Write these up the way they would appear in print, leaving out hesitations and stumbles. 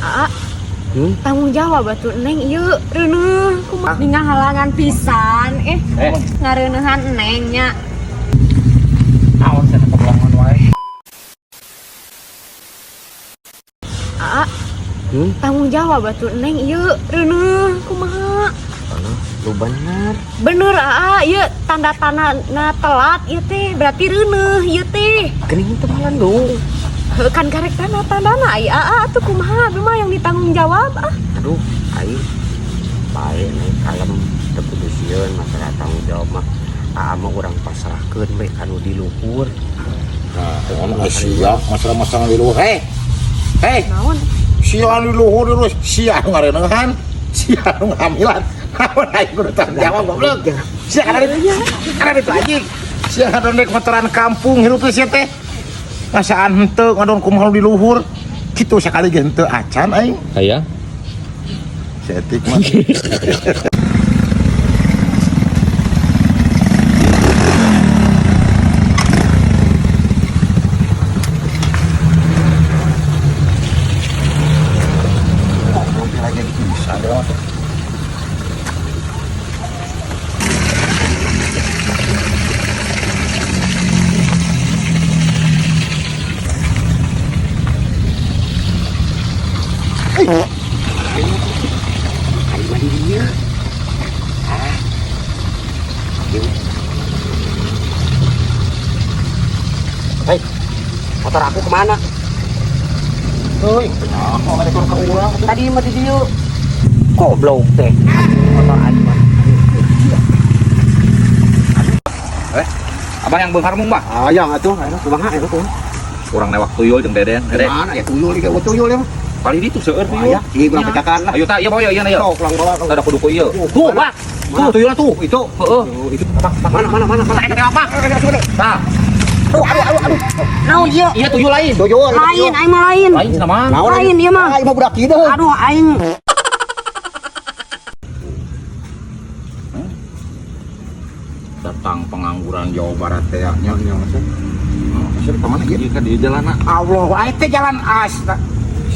Aa, tanggung jawab atuh Neng ieu reuneuh kumaha halangan pisan ngareuneuhan Neng nya. Naon cenah kebohongan wae. Aa, tanggung jawab atuh Neng ieu reuneuh kumaha. Lu bener. Bener aa, ieu tanda-tanda na telat ieu teh berarti reuneuh ieu teh. Geuning teu malandung. Heuh kan karek tanda-tandana ai aa atuh kumaha abdi mah yang ditanggung jawab ah. Aduh, aing bae Neng kalem teu kudu sieun masalah tanggung jawab mah. Aa mah urang pasrahkeun we ka nu di luhur. Nah, ngono sia masalah-masalah di luhur. Hei. Hei, Naon? sia di luhur terus sia nu ngareuneuhan, sia nu ngahamilan. Naon aing kudu tanggung jawab goblok. Sia kana itu anjing. Sia ngadon dek motoran kampung hirup teh sia teh. Ngasaan henteu ngadon kumaha di luhur. Kitu sakali ge henteu acan aing. Aya. Setik mah. Aing mah di dieu. Ah. Ieu. Hei, motor aku kemana? Euy, aku ngadekon ka urang. Tadi mah di dieu. Goblok teh. Motor aing mah. Abah yang beunghar mung, Bah. Ayang atuh, aya kumaha eta tuh? Urang newak tuyul jeung Deden. Deden. Mana ya tuyul ieu tuyul ya mah. Kali ditu seueur tuyul. Aya, ieu urang pecakan lah. Ayo tah, ieu bawa ieu ieu. Sok urang bawa. Ada kudu ku ieu. Tuh, Pak. Tuh tuyulnya tuh, itu. Heeh. Tuh, itu. Mana mana mana mana. Eta apa? Tah. Aduh, aduh, aduh, aduh. Naon ieu? Iya tuyul lain. Tuyul. Lain, aing mah lain. Lain cenah mah. Naon Lain ieu mah. Aing mah budak ieu. Aduh aing. Datang pengangguran Jawa Barat teh nya nya maksud. Maksud ka mana ieu? Ieu kan di jalan. Allah, aing teh jalan as.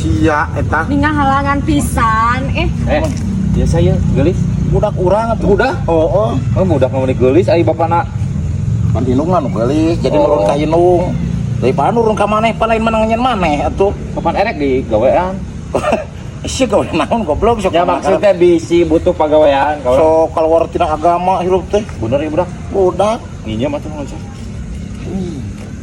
Sia eta Halangan pisan Biasa ya geulis. budak urang atuh. Budak? Oh, oh. Oh, budak mah geulis ai bapana. Pan indung nu geulis, jadi Oh. nurun ka indung. Daripada nurun ka maneh, pan lain menang nyen maneh atuh. Kapan erek di gawean? Sia gawe naon goblok sok. Ya maksudnya bisi butuh pagawean kalau sok keluar tina agama hirup teh. bener ya budak. Budak. Nginjem atuh ngoncer.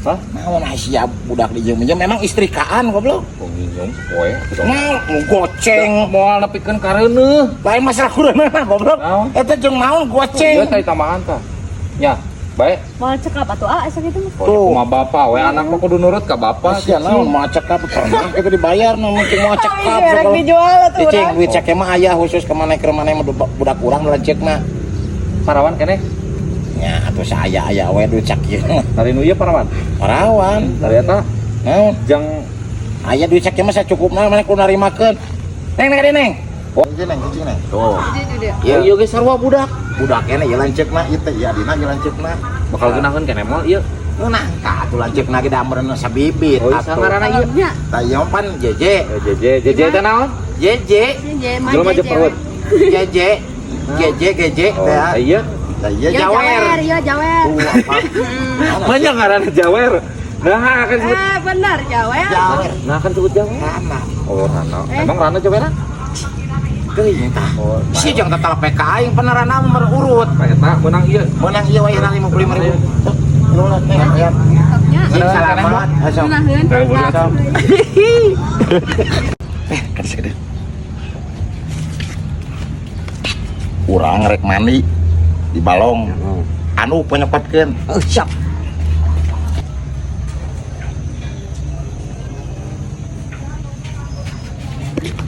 Hah? Naon sia budak dijem-jem memang istrikaan goblok. Kok nginjem poe atuh. Mal goceng Moal nepikeun kareuneun. lain masalah kureuneuh goblok. Naon? Eta jeung naon goceng. Ieu tadi tambahan tah. Nya, bae. Moal cekap atuh ah asa kitu mah. Tuh. Kumaha bapak we anak mah kudu nurut ka bapak. Sia naon mau cekap pernah kita dibayar naon mungkin mau cekap. Rek dijual atuh Cicing urang. duit cek mah ayah khusus ke maneh ke maneh mah budak urang lanceuk mah. Parawan keneh. Nya atuh saya aya we duit cek ieu mah. Tari nu ieu parawan. Parawan. Tari eta Naon? jang Aya duit cek mah sacukupna maneh kudu narimakeun. Neng neng neng. Oh, neng cicing neng. Tuh. Ieu ieu ge sarua budak. Budak keneh ieu lanceukna ieu teh ieu adina ieu lanceukna. Bakal geunaheun keneh moal ieu. Ngeunah tah atuh lanceukna ge da amreun sabibit Oh, atuh. ngaranna ieu. Nya, Tah ieu mah pan JJ. JJ, JJ teh naon? JJ, Jelema aja perut. JJ, JJ, GJ Oh, teh. iya. Tah ieu jawer. Iya jawer. Tuh apa? Banyak ngaranna jawer. Nah, kan sebut Bener jawer. Jawer. Nah, kan sebut jawer. Rana. Oh, Rana. Emang Rana jaweran? Teuing tah. Oh, Si jeung tetal PK aing pernah Rana mah urut. Eta meunang ieu. Menang ieu wae 55.000. Tuh, lu lah neng aya. nya. Cing salamat. Asa. Ngeunaheun. Kan segede. Urang rek mandi di balong. Anu penyokotkeun. Oh, siap.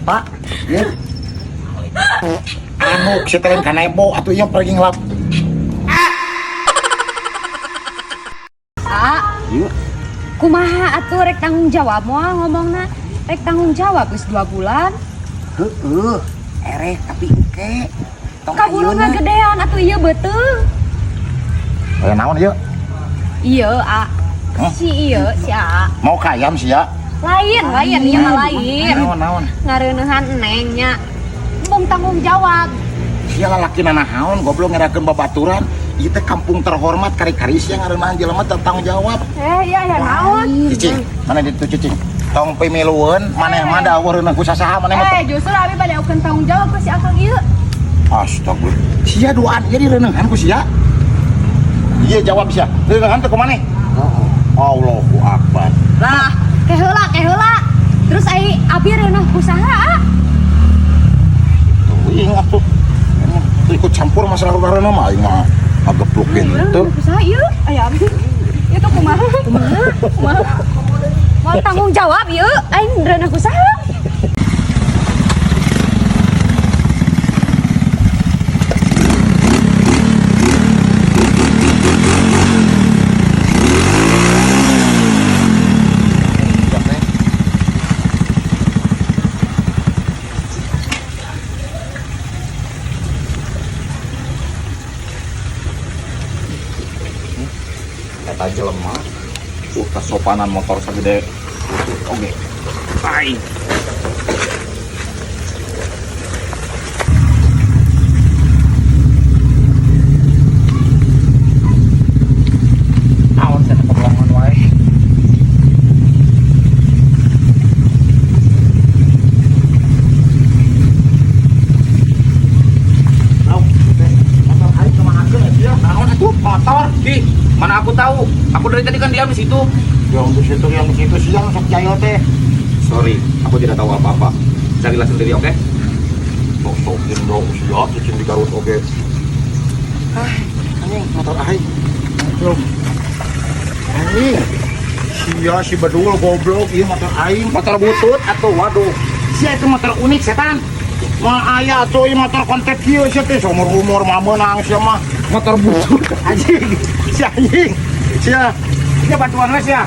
Pak, ya. Anu setelin kanebo atuh ieu pergi ngelap. Ah, kumaha atuh rek tanggung jawab moal ngomongna? Rek tanggung jawab geus 2 bulan. Heeh. Erek tapi engke. Tong Kaburu ayeuna. ngagedean atuh ieu beuteung. Aya naon ieu? Ieu a. Hah? Si ieu si A. Mau kayam sia. Lain, lain, ieu mah lain. Naon naon. Ngareuneuhan Neng nya. Embung tanggung jawab. Sia lalaki nanahaon goblok ngerakeun babaturan. Ieu teh kampung terhormat kari-kari sia ngareuneuhan jelema teu tanggung jawab. Eh, iya ya naon? Cicing, mana ditu cicing? Tong pimilueun maneh mah da eueuh reuneuh ku sasaha maneh mah. Eh, justru abi bade eukeun tanggung jawab ke si Akang ieu. Astagfirullah. Sia duaan ieu direuneuhan ku sia. Iya jawab sia. Reuneuhan teh ku maneh? Allahu Akbar. Lah, keheula keheula. Terus ai abi reuneuh ku saha? Tuh ingat tuh. Ikut campur masalah reuneuh mah aing mah ageplukin teu. Reuneuh ku saha ieu? Aya abi. Ieu tuh kumaha? Kumaha? Kumaha? Mau tanggung jawab ieu? Aing reuneuh ku saha? Eta jelema. Kesopanan motor sagede oge. Ai. Naon sia kebelongan wae. Naon teh motor aing kemanakeun sia? Naon atuh motor? Ih, mana aku tahu? Aku dari tadi kan diam di situ. Yang di situ siang sok jahil teh. Sorry, aku tidak tahu apa-apa. Carilah sendiri, oke? Sok-sokin dong sia cicing di Garut oge. Ah, anjing motor aing. Belum. Anjing. Sia si bedul goblok ieu motor aing. Motor butut atau waduh. Sia itu motor unik setan. Mah aya atuh ieu motor kontek kieu sia teh seumur-umur mah meunang sia mah. Motor butut. Anjing. Sia anjing. Sia. Sia bantuan we sia.